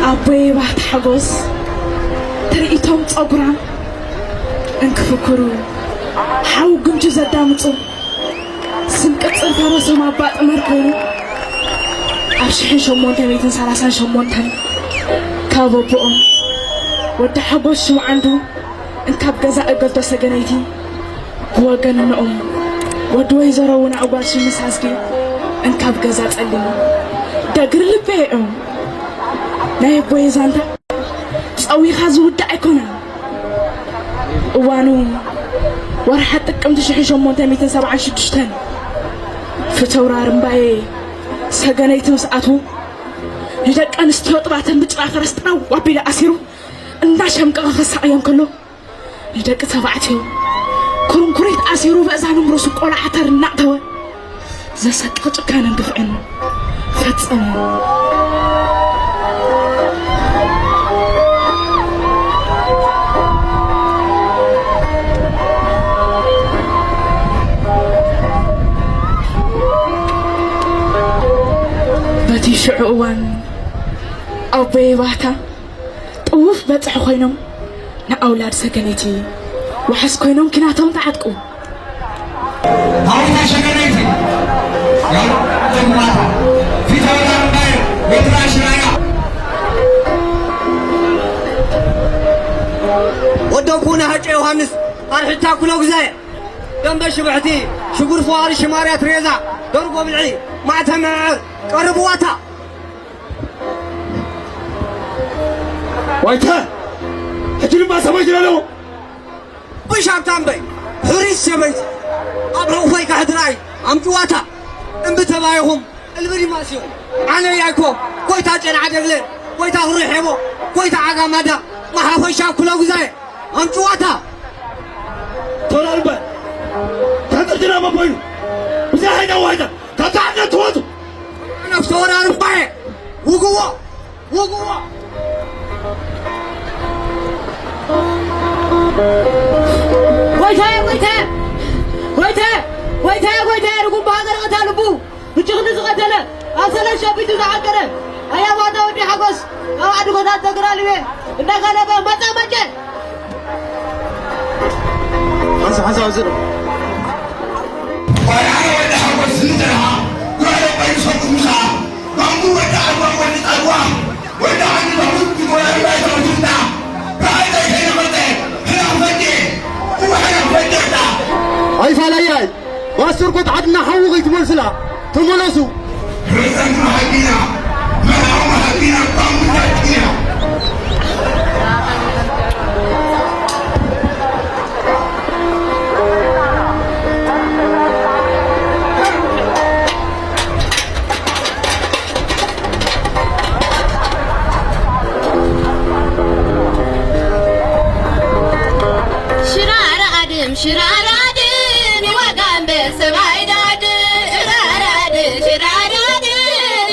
ኣቦይ ባህታ ሓጎስ ትርኢቶም ጸጉራም እንክፍክሩ ሓው ግምቱ ዘዳምጹ ስም ቅጽል ፈረሶም ኣባ ጥመር ኮይኑ ኣብ ሽሕን ሸሞንተ ሚእትን ሰላሳን ሸሞንተን ካብ ኣቦኦም ወዲ ሓጎስ ሽምዓንዱ እንካብ ገዛ እገልዶ ሰገነይቲ ብወገንኖኦም ወዲ ወይዘሮ እውን ኣጓል ሽምስ ኣስጊ እንካብ ገዛ ጸሊሙ ደግሪ ልበ እዮም ናይ ኣቦይ ዛንታ ጸዊኻ ዝውዳእ ኣይኮነን። እዋኑ ወርሓ ጥቅምቲ ሽሕን ሸሞንተ ሚእትን ሰብዓን ሽዱሽተን ፍተውራር እምባዬ ሰገነይቲ ምስ ኣትዉ ንደቂ ኣንስትዮ ጥባተን ብጭራ ፈረስ ጥራው ኣቢሉ ኣሲሩ እንዳሸምቀቐ ከሳቕየን ከሎ ንደቂ ተባዕትዮ ኩርንኩሪት ኣሲሩ በእዛኖም ርእሱ ቆልዓ ተር እናእተወ ዘሰቅቕ ጭካነን ግፍዕን ፈጸመ። በቲ ሽዑ እዋን ኣቦይ ባታ ጥውፍ በጽሒ ኮይኖም ንኣውላድ ሰገነይቲ ዋሕስ ኮይኖም ኪናቶም ተዓጥቁ። ኣውታ ሸገነይቲ ያው ተምራታ ፊታውራር ባይ ወትራ ሽራያ ወደኩ ንሃጨ ዮሃንስ ኣርሕታ ኩሎ ግዜ ደንበ ሽብሕቲ ሽጉር ፈዋሪ ሽማርያ ትሬዛ ደርጎ ብልዒ ማዕተ መዕር ቀርብዋታ። ዋይተ ሕጂ ድማ ሰበይቲ ኣለዎ። ብሻብታ እምበይ ሕሪስ ሰበይቲ ኣብ ሕቑፈይ ከሕድራይ ኣምጭዋታ እምቢ ተባይኹም እልብሪ ማሲኹም ኣነ ያይኮ ጎይታ ጨንዓ ደግለ ጎይታ ክሩይ ሔቦ ጎይታ ዓጋማዳ መሓፈሻ ኩሎ ግዛየ ኣምጭዋታ። ቶላልበ ተጥርትና መቦይኑ ብዛሕ ኣይተዋሕደ ካብ ታሕተ ትወፁ ኣነፍተ ወራርባየ ውግዎ ውግዎ። ጎይታየ፣ ጎይታየ፣ ጎይታየ፣ ጎይታየ፣ ጎይታየ፣ ርጉም ብሃገር ቐታልቡ፣ ብጭኽኒ ዝቐተለ፣ ኣብ ሰለ ሸቢቱ ዝዓቀረ፣ ኣያባታ ወዲ ሓጎስ፣ ካብ ዓዲ ጎታት ተግራልቤ፣ እንዳጋለበ መጻ መጨ። ሓንሳ፣ ሓንሳ፣ ኣብዚ ነው። ቆልዓ ወዲ ሓጎስ ዝንተርሃ፣ ጉዕለ ቆይሶ ኩምሳ፣ ባንጉ ወዲ ዓድዋ ወዲ ጻድዋ፣ ወዲ ዓዲ ተኹት፣ ወዲ ባይ ተኹትታ፣ ብዓይታይ ከይነቐጠ፣ ሕና ክፈዴ፣ እዋ ሕና ክፈዴታ። ኣይፋላያይ፣ ማስተርኮት ዓድና ሓዊ ከይትመልስላ፣ ተመለሱ። ርእሰን መሃቢና፣ መርሃዊ መሃቢና፣ ባንጉ ዳኪና። ሽራራ ኣድም ሽራራ ኣድም ይወጋም በሰብ ኣይዳድ ሽራራ ኣድም ሽራራ ኣድም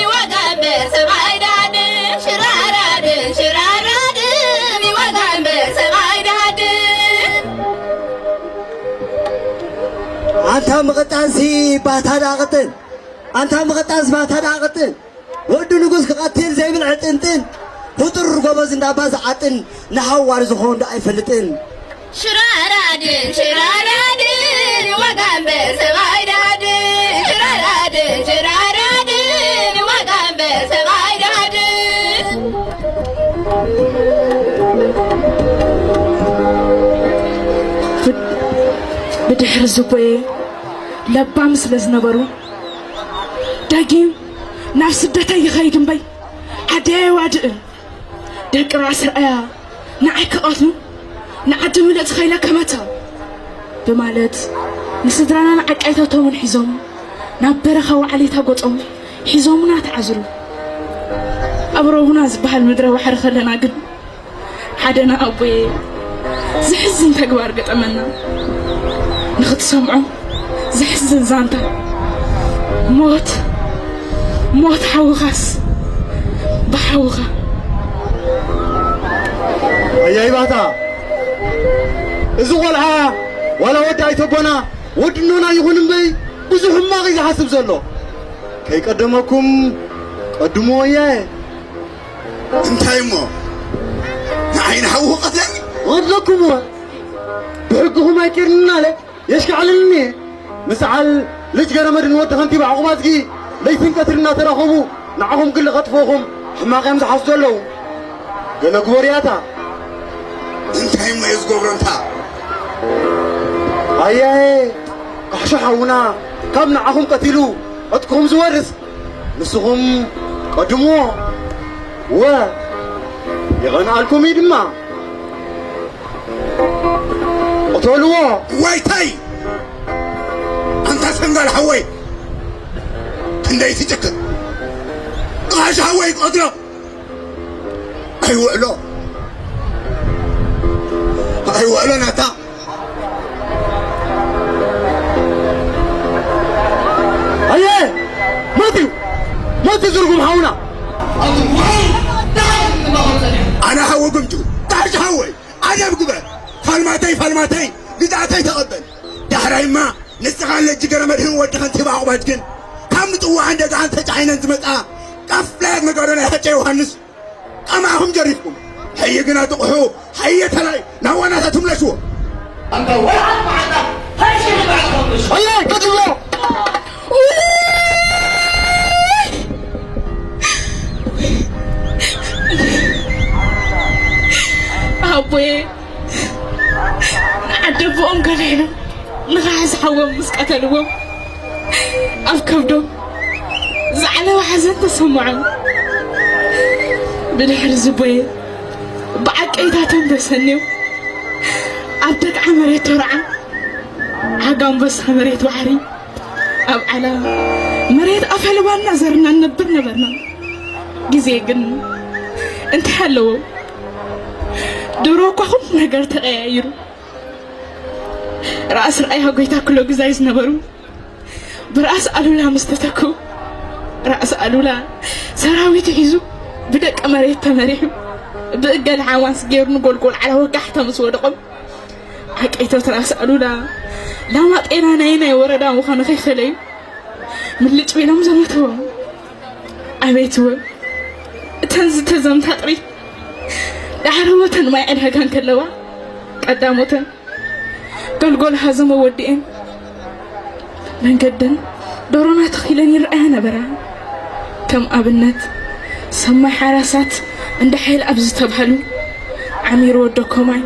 ይወጋም በሰብ ኣይዳድ ሽራራ ኣድም ሽራራ ኣድም ይወጋም በሰብ ኣይዳድ። ኣንታ ምቕጣንሲ ባታ ዳቕጥን ኣንታ ምቕጣንሲ ባታ ዳቕጥን ወዲ ንጉስ ክቐትል ዘይብል ዕጥንጥን ፍጡር ጎበዝ እንዳባ ዝዓጥን ንሓዋር ዝኾን ዶ ኣይፈልጥን። ሽራራድን ሽራራድን ወጋምበ ሰብኣይ ዳድን ሽራራድን ሽራራድን ወጋምበ ሰብኣይ ዳድን። ብድሕሪ ዝቦየ ለባም ስለ ዝነበሩ ዳጊም ናብ ስደተይ ይኸይድ እምበይ ዓደየ ዋድእ ደቂ ራእሲ ርኣያ ንዓይ ክቐትሉ ንዓዲ ምልእቲ ኸይለ ከመታ ብማለት ንስድራና ንዓቃይታቶምን ሒዞም ናብ በረኻ ዋዕሊታ ጎጾም ሒዞምና ተዓዝሩ። ኣብ ረቡና ዝበሃል ምድረ ባሕሪ ከለና ግን ሓደ ንኣቦየ ዘሕዝን ተግባር ገጠመና። ንኽትሰምዖ ዘሕዝን ዛንታ። ሞት፣ ሞት ሓውኻስ ብሓውኻ። ኣያይ ባታ፣ እዚ ቆልዓ ዋላ ወዲ ኣይተቦና ወዲ ኖና ይኹን እምበይ ብዙሕ ሕማቕ እዩ ዝሓስብ ዘሎ። ከይቀደመኩም ቀድሞ ወያየ። እንታይ እሞ ንዓይ ንሓዉ ክቐትለኒ? ክቐትለኩም እወ። ብሕግኹም ኣይኬድንና ኣለ የሽካዕልልኒ። ምስዓል ልጅ ገረመድን ወዲ ከንቲባ ዕቑባዝጊ ለይትን ቀትሪ እናተራኸቡ ንዓኹም ግን ልቐጥፍኹም ሕማቕ እዮም ዝሓስቡ ዘለዉ። ገለ ግበሩ ያታ። እንታይ እሞ እየ ዝገብሮ እንታ? ኣያየ ካሕሾ ሓውና ካብ ንዓኹም ቀቲሉ ዕጥቅኹም ዝወርስ ንስኹም ቀድምዎ። ወ የቐንኣልኩም እዩ ድማ። ቅተልዎ። ዋይታይ! ኣንታ ሰንጋል ሓወይ! ክንደይ ትጭክን! ቃሽ ሓወይ ቀትሎ! ኣይውዕሎ! ኣይውዕሎ ናታ! ኣየ! ሞት እዩ! ሞት እዩ ዝርጉም ሓውና! ኣነ ሓወ ግምጁ! ቃሽ ሓወይ! ዓጀብ ግበር! ፋልማተይ ፋልማተይ ግዝኣተይ ተቐበል! ዳሕራይማ ንስኻን ለጅ ገረመድህን ወዲ ከንቲባ ዕቑባት ግን ካብ ምጽዋዕን ደጋን ተጫዒነን ዝመጻ ቀፍላያት ነጋዶ ናይ ሃጨ ዮሃንስ ቀማኹም ጀሪፍኩም። ሕይ ግና ትቑሑ፣ ሕይ ተላይ ናብ ዋናታት ትምለስዎ። ኣንታ ወርዓት መዓልታ ፈሺሉ ባዕልኩም ምሽ። ኣየ ቀጥሎ! ኣቦየ ንዓደቦኦም ከልሒሎም ንኻሕስ ሓዎም ምስ ቀተልዎም ኣብ ከብዶም ዝዓለወ ሓዘን ተሰምዖም። ብድሕሪ ዝቦየ ብዓቀይታቶም ተሰንዮም ኣብ ደቅዓ መሬት ተርዓ ዓጋ ኣንበሳ መሬት ባሕሪ ኣብ ዓላ መሬት ኣፈልባና ዘርና ንነብር ነበርና። ግዜ ግን እንታይ ኣለዎ? ድሮ እኳ ኩሉ ነገር ተቐያይሩ። ራእሲ ርኣያ ጎይታ ክሎ ግዛይ ዝነበሩ ብራእሲ ኣሉላ ምስ ተተክኡ፣ ራእሲ ኣሉላ ሰራዊት ሒዙ ብደቂ መሬት ተመሪሑ ብእገለ ሓማስ ገይሩ ንጎልጎል ዓላ ወጋሕታ ምስ ወደቖም፣ ዓቀይቶት ራእሲ ኣሉላ ላማ ጤና ናይ ናይ ወረዳ ምዃኑ ከይፈለዩ ምልጭ ቢሎም ዘመትዎም። ኣቤት እወ እተን ዝተዘምታ ጥሪት ዳሕረወተን ማይ ዕዳጋ እንከለዋ ቀዳሞተን ገልጎል ሃዘሞ ወዲኤን መንገደን ዶሮና ተኺለን ይረኣያ ነበራ። ከም ኣብነት ሰማይ ሓራሳት እንዳ ሓይል ኣብ ዝተባህሉ ዓሚር ወዶ ኮማይ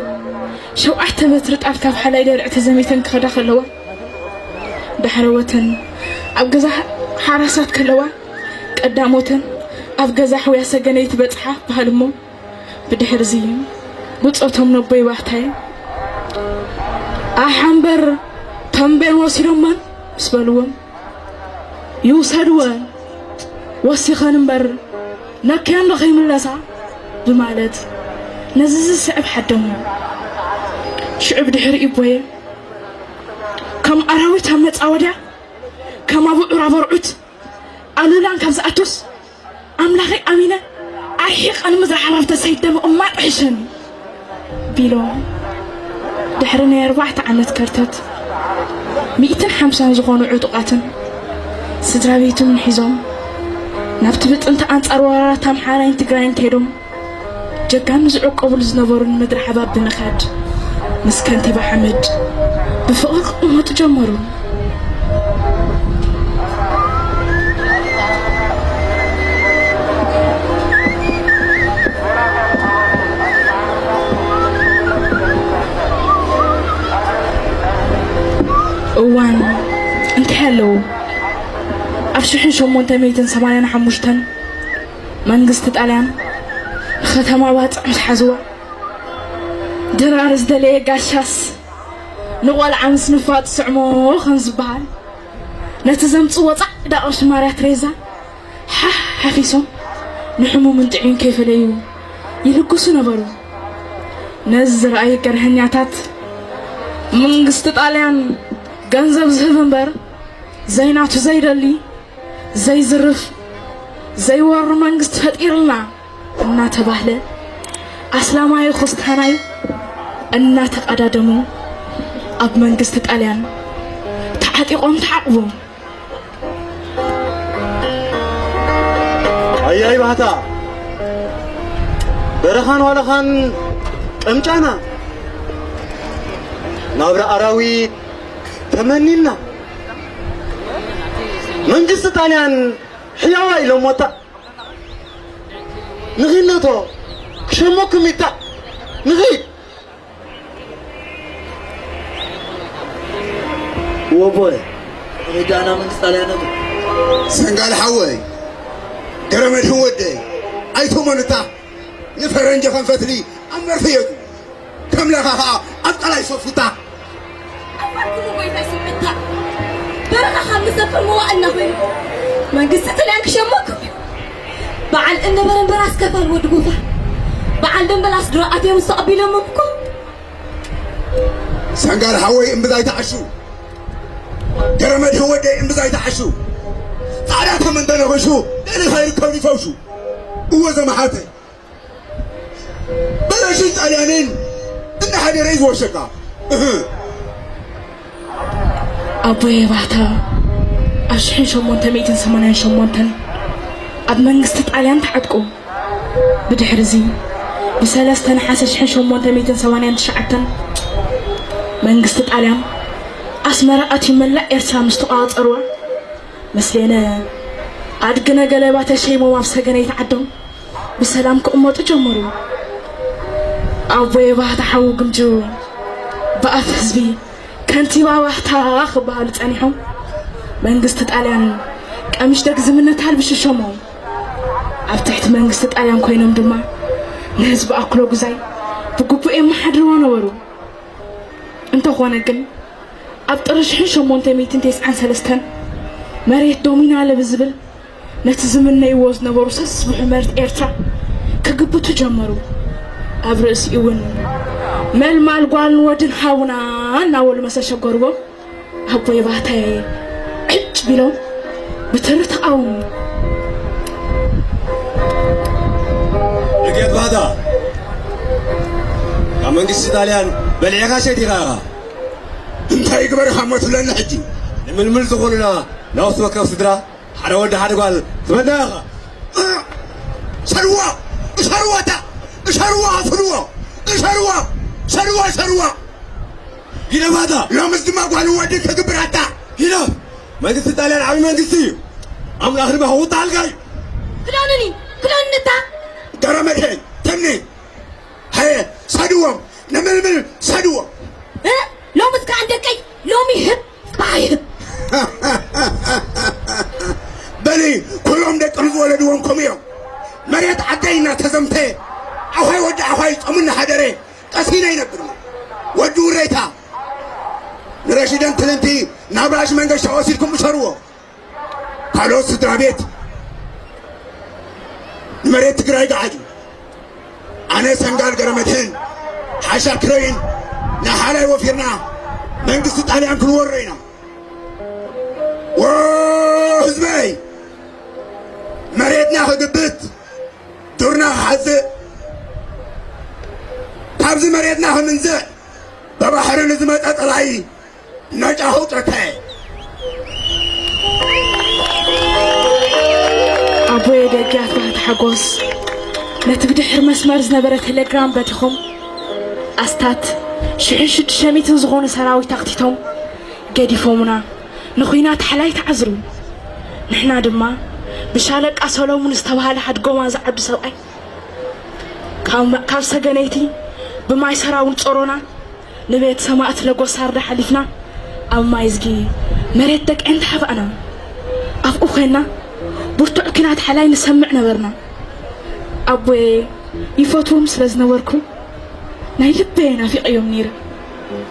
ሸውዓተ በትሪ ጣፍ ካብ ሓላይ ደርዒ ተዘሚተን ክኸዳ ከለዋ ዳሕረወተን ኣብ ገዛ ሓራሳት ከለዋ ቀዳሞተን ኣብ ገዛ ሕውያ ሰገነይቲ በጽሓ በሃሉ እሞ ብድሕርዚ ብጾቶም ነቦይ ባሕታይ ኣሓ እምበር ተንቤን ወሲዶመን ምስ በልዎም ይውሰድወን ወሲኸን እምበር ነክየን ዶ ከይምለሳ ብማለት ነዚ ዝስዕብ ሓደሙ። ሽዑ ብድሕሪኡ ቦየ ከም ኣራዊት ኣብ መጻወድያ ከም ኣብዑር ኣብ ኣርዑት ኣሉላን ካብ ዝኣቱስ ኣምላኸይ ኣሚነ ኣርሒቐ ንምድሪ ሓራብ ተሰይደ ምቕማጥ ይሕሸኒ ቢሎም ድሕሪ ናይ ኣርባዕተ ዓመት ከርተት ሚእትን ሓምሳን ዝኾኑ ዕጡቓትን ስድራ ቤቶምን ሒዞም ናብቲ ብጥንቲ ኣንጻር ወራራት ኣምሓራይን ትግራይን ከይዶም ጀጋኑ ዝዕቆብሉ ዝነበሩ ንምድሪ ሓባብ ብምኻድ ምስ ከንቲባ ሓመድ ብፍቕሪ ክቕመጡ ጀመሩ። እዋን እንታይ ኣለዉ? ኣብ ሽሕን ሸሞንተ ሚእትን ሰማንያን ሓሙሽተን መንግስቲ ጣልያን ንከተማ ባጽዕ ምስ ሓዝዋ ድራር ዝደለየ ጋሻስ ንቖልዓ ምስ ንፋጥ ስዕሞ ከም ዝበሃል ነቲ ዘምጽዎ ጻዕዳ ቅርሺ ማርያ ትሬዛ ሓሕ ሓፊሶም ንሕሙምን ጥዑይን ከይፈለዩ ይልግሱ ነበሩ። ነዚ ዝረኣዩ ገርሀኛታት መንግስቲ ጣልያን ገንዘብ ዝህብ እምበር ዘይናቱ ዘይደሊ ዘይዝርፍ ዘይወሪ መንግስቲ ፈጢርልና እናተባህለ ኣስላማይ ኹስታናይ እናተቐዳደሙ ኣብ መንግስቲ ጣልያን ተዓጢቖም ተዓቕቦም። ኣያይ ባህታ በረኻን ዋለኻን ቀምጫና፣ ናብራ ኣራዊት ተመኒና፣ መንግስቲ ጣልያን ሕያዋ ኢሎሞታ። ንኺነቶ ክሸመኩም ይታ ንኺድ። ወቦይ፣ ርዳና መንግስቲ ጣልያን ነቱ። ሰንጋል ሓወይ፣ ገረመድህን ወደይ፣ ኣይትመኑታ። ንፈረንጂ ከም ፈትሊ ኣብ መርፍየቱ፣ ከም ላኻ ኸኣ ኣብ ቀላይ ሰፉታ። ኣፋርኩም ጎይታይ ስምዕታ፣ በረኻ ካብ ንሰፍር መዋእልና ኮይኑ፣ መንግስቲ ጥልያን ክሸመኩም እዩ። በዓል እነበረ እምበራስ ከፋል ወዲ ጎፋ፣ በዓል ደምበላስ ድሮ ኣትዮም ዝተቐቢሎምኩም። ሰንጋል ሓወይ እምብዛ ይተዓሹ፣ ገረመድህን ወደይ እምብዛ ይተዓሹ። ጻዕዳ ተመንተነ ኾሹ፣ ደሊ ኸይርከብ ይፈውሹ። እወ ዘመሓተይ፣ በለሽን ጣልያንን እናሓደረ እዩ ዝወሸካ። እህ። ኣቦየ ባህታ ኣብ ሽሕን ሸሞንተ ሚእትን ሰማንያን ሸሞንተን ኣብ መንግስቲ ጣልያን ተዓጥቁ። ብድሕሪ እዚ፣ ብሰለስተ ነሓሰ ሽሕን ሸሞንተ ሚእትን ሰማንያን ትሽዓተን፣ መንግስቲ ጣልያን ኣስመራ ኣትዩ መላእ ኤርትራ ምስ ተቋጸርዋ፣ ምስሌነ ኣድግነ ገለባ ተሸይሞም ኣብ ሰገነይቲ ዓዶም ብሰላም ክቕመጡ ጀመሩ። ኣቦየ ባህታ ሓዉ ግምጁ ብኣፍ ህዝቢ ከንቲባ ባህታ ክበሃሉ ጸኒሖም። መንግስቲ ጣልያን ቀምሽ ደግዝምነት ኣልብሹ ሸሞም። ኣብ ትሕቲ መንግስቲ ጣልያን ኮይኖም ድማ ንህዝቢ ኣኩለጉዛይ ብግቡእ የመሓድርዎ ነበሩ። እንተኾነ ግን፣ ኣብ ጥሪ ሽሕን ሸሞንተ ሚእትን ተስዓን ሰለስተን መሬት ዶሚናለ ብዝብል ነቲ ዝምነይዎ ዝነበሩ ሰስብሑ መሬት ኤርትራ ክግብቱ ጀመሩ። ኣብ ርእሲኡ እውን መልማል ጓልን ወድን ሃቡና እናበሉ መሰሸገርዎም። ኣቦይ ባህታዬ ዕጭ ቢሎም ብትሪ ተቓወሙ። ደጌት ባህታ፣ ካብ መንግስቲ ጣልያን በሊዕኻ ሰቲኻ ኢኻ። እንታይ ይግበር እኻ እሞ ትብለኒ ሕጂ? ንምልምል ዝኾኑና ነፍሲ ወከፍ ስድራ ሓደ ወዲ ሓደ ጓል ትበና ኢኻ። ሰድዎ፣ እሰርዎ እታ፣ እሰርዎ ኣፍልዎ፣ እሰርዎ፣ ሰድዎ፣ እሰርዎ። ጊደፋታ። ሎምስ ድማ ጓል ወዲ ክግብራታ። ጊደፍ። መንግስቲ ጣልያን ዓብዪ መንግስቲ እዩ። ኣምላኽ ድማ ክውጣልካ እዩ። ክዳንኒ፣ ክዳንንታ። ገረመድህን፣ ተምኒ። ሃየ፣ ሰድዎም፣ ንምልምል ሰድዎም። እ? ሎምስ ከኣ ደቀይ፣ ሎሚ ህብ፣ ጽባሕ ይህብ። በሊ፣ ኩሎም ደቅን ዝወለድዎም ከምኡ እዮም። መሬት ዓደይ እናተዘምተ፣ ዓዃይ ወዲ ዓዃይ ጾሙ እናሓደረ፣ ቀሲነ ይነብር። ወዲ ውረይታ፣ ንረሽደን ትልንቲ ናብ ራእሲ መንገሻ ወሲድኩም እሰርዎ። ካልኦት ስድራ ቤት ንመሬት ትግራይ ገዓዱ። ኣነ ሰንጋል ገረመድህን ሓሻክረይን ንሓላይ ወፊርና መንግስቲ ጣልያን ክንወሮ ኢና። ወ ህዝበይ፣ መሬትና ክግብት፣ ዱርና ክሓዝእ፣ ካብዚ መሬትና ክምንዝዕ፣ ብባሕሪ ንዝመጸ ጸላኢ ነጫኹ ጨካየ። ኣቦየ ደጊያት ባህታ ሓጎስ ነቲ ብድሕሪ መስመር ዝነበረ ቴሌግራም በቲኾም ኣስታት ሽሕን ሽዱሽተ ሚእትን ዝኾኑ ሰራዊት ኣኽቲቶም ገዲፎምና ንኹናት ሓላይ ተዓዝሩ። ንሕና ድማ ብሻለቃ ሰሎሙን ዝተባህለ ሓድጎማ ዝዓቢ ሰብኣይ ካብ፣ ካብ ሰገነይቲ ብማይ ሰራውን ጾሮና ንቤት ሰማእት ለጎሳርዳ ሓሊፍና ኣብ ማይዝጊ መሬት ደቅዕን ተሓባእና። ኣብኡ ኮይንና ብርቱዕ ኲናት ሓላይ ንሰምዕ ነበርና። ኣቦየ ይፈትዎም ስለ ዝነበርኩ ናይ ልበየ ናፊቐዮም ነይረ።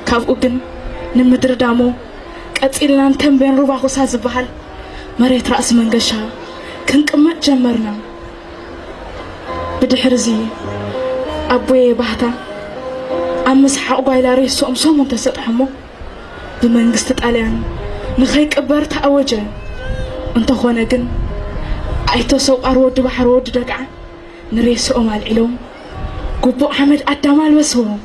ካብኡ ግን ንምድሪ ዳሞ ቀጺልና ንተምቤን ሩባ ኩሳ ዝበሃል መሬት ራእሲ መንገሻ ክንቅመጥ ጀመርና። ብድሕርዚ ኣቦየ ባህታ ኣብ ምስሓቕ ጓይላ ሬስኦም ሰሙን ተሰጥሐሞ ብመንግስቲ ጣልያን ንኸይቅበር ተኣወጀ። እንተኾነ ግን ኣይተ ሰውቓር ወዲ ባሕሪ ወዲ ደግዓ ንሬስኦም ኣልዒሎም ግቡእ ሓመድ ኣዳም ኣልበስዎም።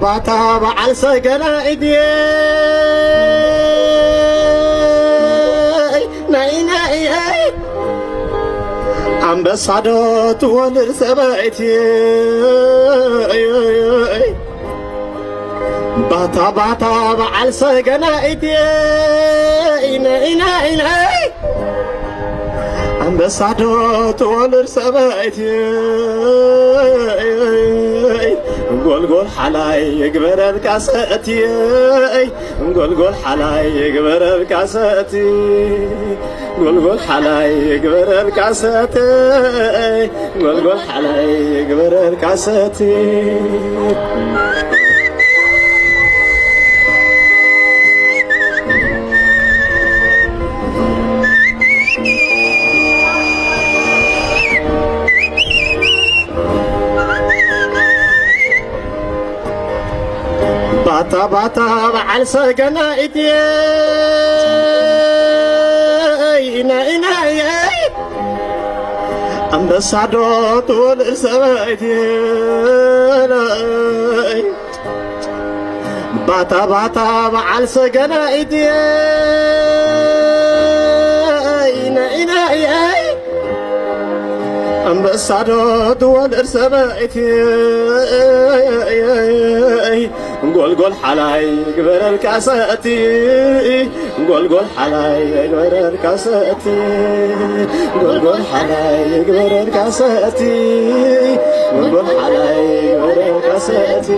ባታ በዓል ሰገናይትየይ ናይ ናይ ኣይ ኣንበሳዶ ትወልድ ሰበይትየይ ባታ ባታ በዓል ሰገናይትየይ ናይ ናይ ናይ ኣንበሳዶ ትወልድ ሰበይቲ ጎልጎል ሓላይ ይግበረልካ ሰእቲ ጎልጎል ሓላይ ይግበረልካ ሰእቲ ጎልጎል ሓላይ ይግበረልካ ሰእቲ ጎልጎል ሓላይ ይግበረልካ ሰእቲ ባታ ባታ በዓል ሰገናይትየይ ናይናየይ ኣንበሳዶ ትወልድ ሰበይትየይ ባታ ባታ በዓል ሰገናይትየይ ናይናየይ ኣንበሳዶ ትወልድ ሰበይቲ ጎልጎል ሓላይ ግበረልካ ሰእቲ ጎልጎል ሓላይ ግበረልካ ሰእቲ ጎልጎል ሓላይ ግበረልካ ሰእቲ ጎልጎል ሓላይ ግበረልካ ሰእቲ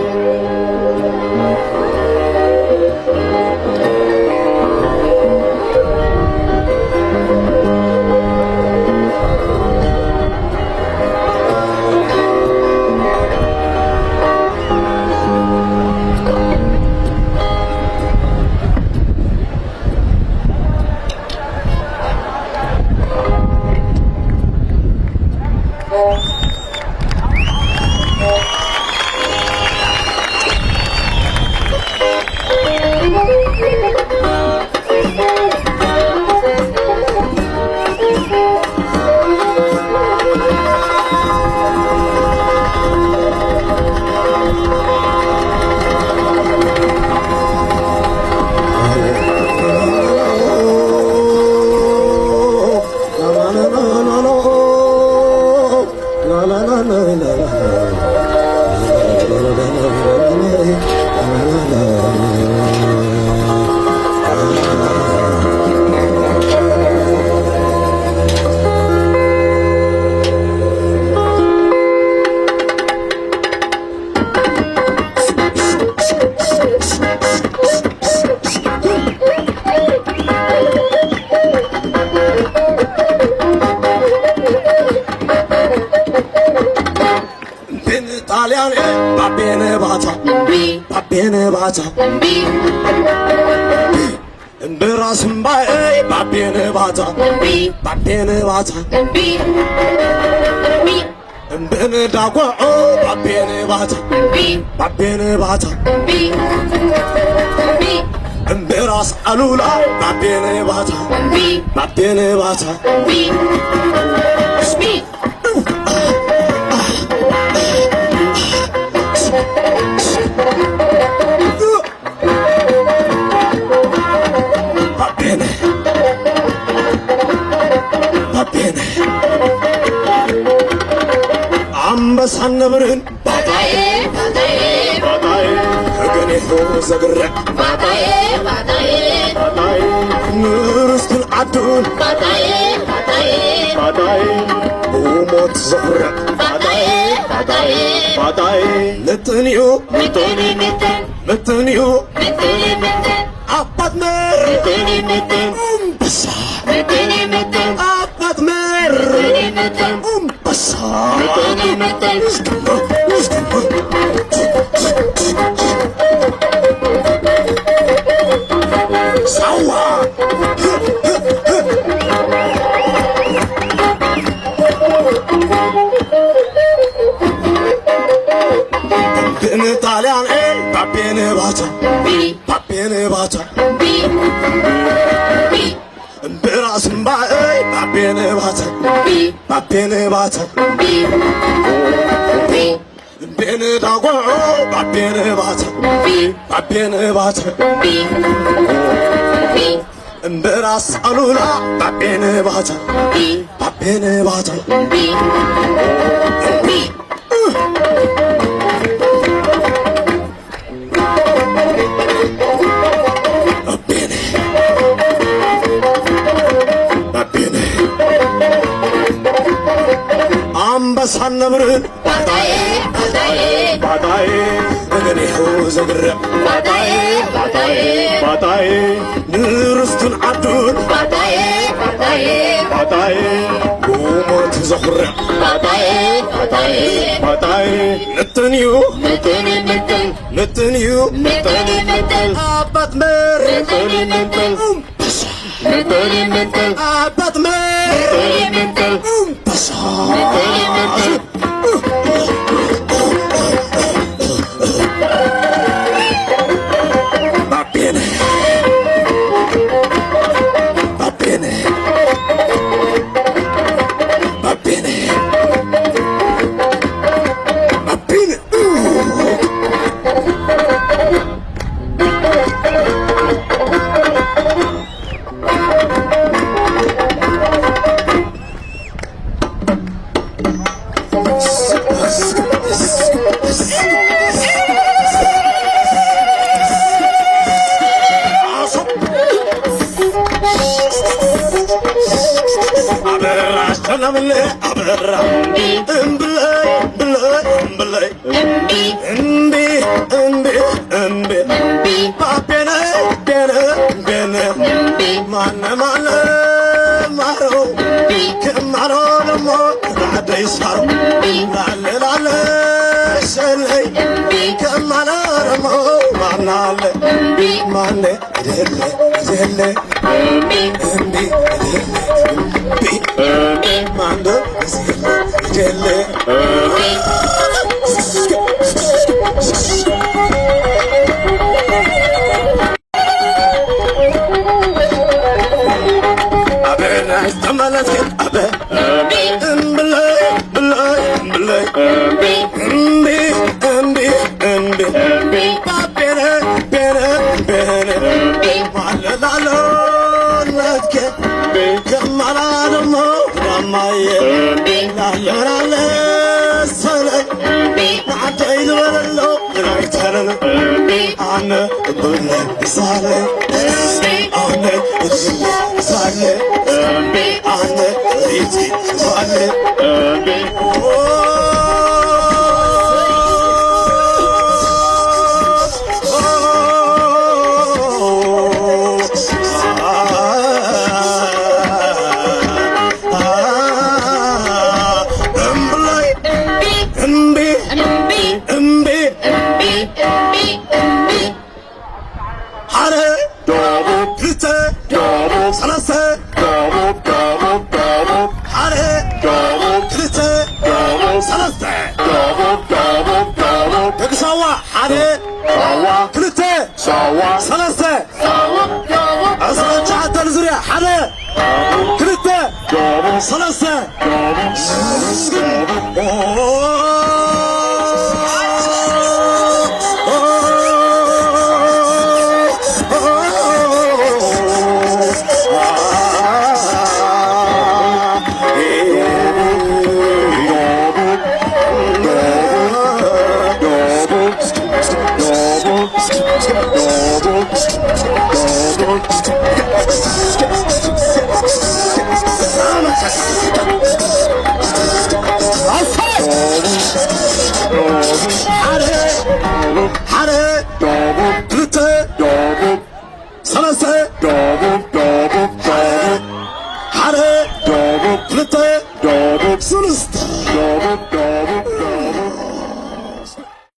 ጣልያን ባቤነ ባታ ባቤነ ባታ እምብራስ እምባኤ ባቤነ ባታ ባቤነ ባታ እምብን ዳጓዖ ባቤነ ባታ ባቤነ ባታ እምብራስ ኣሉላ ባቤነ ባታ ባቤነ ባታ ኣንበሳን ነብርን ባጣዬ ባጣዬ ባጣዬ ተገኒሑ ዘግርዕ ባጣዬ ባጣዬ ባጣዬ ንርስትን ዓዱን ባጣዬ ባጣዬ ባጣዬ ብሞት ዘኹርዕ ባጣዬ ባጣዬ ባጣዬ ምጥን እዩ ምጥን እዩ ምጥን ምጥን እዩ ምጥን እዩ ምጥን ኣባት መር ምጥን እዩ ምጥን እምበሳ ምጥን እዩ ምጥን ኣባት መር ምጥን እዩ ምጥን እምበሳ ምጥን እዩ ምጥን ሳዋ ብእነ ጣልያን ኤ ባቤነ ባታ ባቤነ ባታ ብራስ እምባ ኤ ባቤነ ባታ ባቤነ ባታ ባቤን ዳጓዖ፣ ባቤን ባታ፣ ባቤን ባታ፣ እምበራስ ኣሉላ፣ ባቤን ባታ፣ ባቤን ባታ። ኣቤነ፣ ኣቤነ፣ ኣንበሳን ነብርን ባጣዬ፣ ባጣዬ፣ ባጣዬ፣ እገኒሑ ዘግርም ባጣዬ፣ ባጣዬ፣ ባጣዬ፣ ንርስቱን ዓዱን ባጣዬ፣ ባጣዬ፣ ባጣዬ፣ ብሞት ዘኹርዕ ባጣዬ፣ ባጣዬ፣ ባጣዬ፣ ምጥን እዩ፣ ምጥን፣ ምጥን፣ ምጥን እዩ፣ ምጥን፣ ምጥን፣ ኣባት መር፣ ምጥን፣ ምጥን፣ ምጥን፣ ምጥን፣ ኣባት መር፣ ምጥን፣ ምጥን፣ እምበሳ። ምጥን፣ ምጥን። ባቤነ፣ ባቤነ፣ ባቤነ፣ ባቤነ። ኣበራ ሰላምለ ኣበራ እምብለይ እምብለይ እምብለይ እምቢ እምቢ እምቢ እምቢ እምቢ ባቤነ ቤነ ቤነ እምቢ ማነ ማነ ማሮ እምቢ ክማሮ ደሞ ራደይ ሳሮ እምቢ ላለ ላለ ሰለይ እምቢ ከማና ደሞ ማናለ እምቢ ማነ እደለ እደለ እምቢ እምቢ እደለ እምቢ እምቢ ማንዶ እደለ እምቢ ኣበ ናይ ተመለስክን ኣበ እምብለይ ብለይ እምብለይ እምቢ እምቢ እምቢ እምቢ ባቤነ ቤነ ቤነ ማለላሎ ለትከ ከማላ ደሞ ዳማየ ላለራለ ሰለይ ንዓደይ ዝበለሎ ኣይተረን ኣነ እብለ ሳለ ኣነ እብለ ሳለ ኣነ ሪቲ ሳለ እምቢ እምቢ እምቢ እምቢ እምቢ እምቢ ሓደ ክልተ ሰለስተ ሓደ ክልተ ሰለስተ ደቂ ሳዋ ሓደ ክልተ ሰለስተ ዕስራን ትሽዓተን ዙርያ ሓደ ክልተ ሰለስተ ሓደ ሓደ ክልተ ሰለስተ ሓደ ክልተ